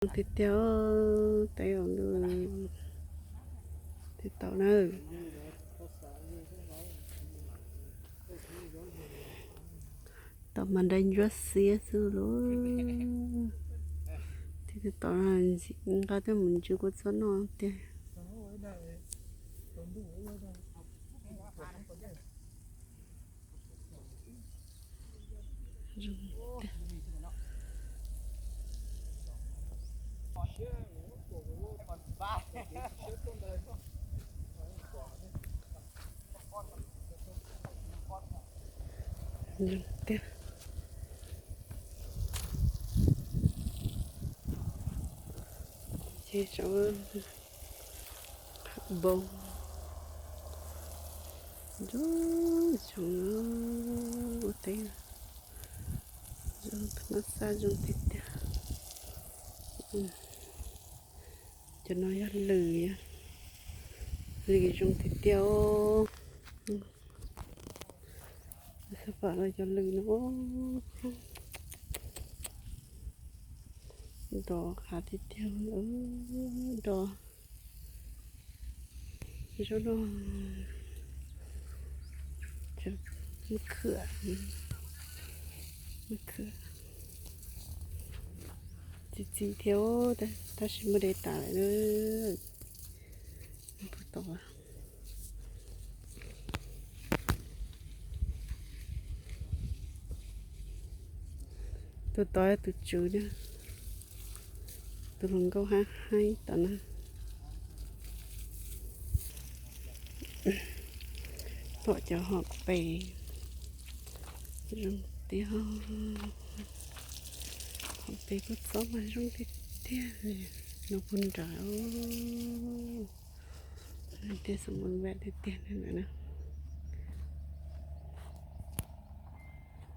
Tiag tiag, teb os, twb tau na. Tau mas nrab ntsuab xiab xwb lauj. Twb tau, nqa tuaj mus ntsis kuv txhob noj tiag. Ces saum npoo zoo, zoo ua teb, zoo mab xab zoo tiag tiag. Cov no yog lws, lws zoo tiag tiag os. Xav pom los cov lws no, nrov qab tiag tiag, nrov. Zaub no, mab khwm, mab khwm txi txiv thiab, tab sis muab de tas lawm. Tus tod, tus tod tus tswv na, tus hluas nkauj haib haib tom na. Pom cov hom pes zoo tiag, hom pes kua txob mas zoo tiag tiag, nws puag nrad tiag, xav mus npam tiag tiag na.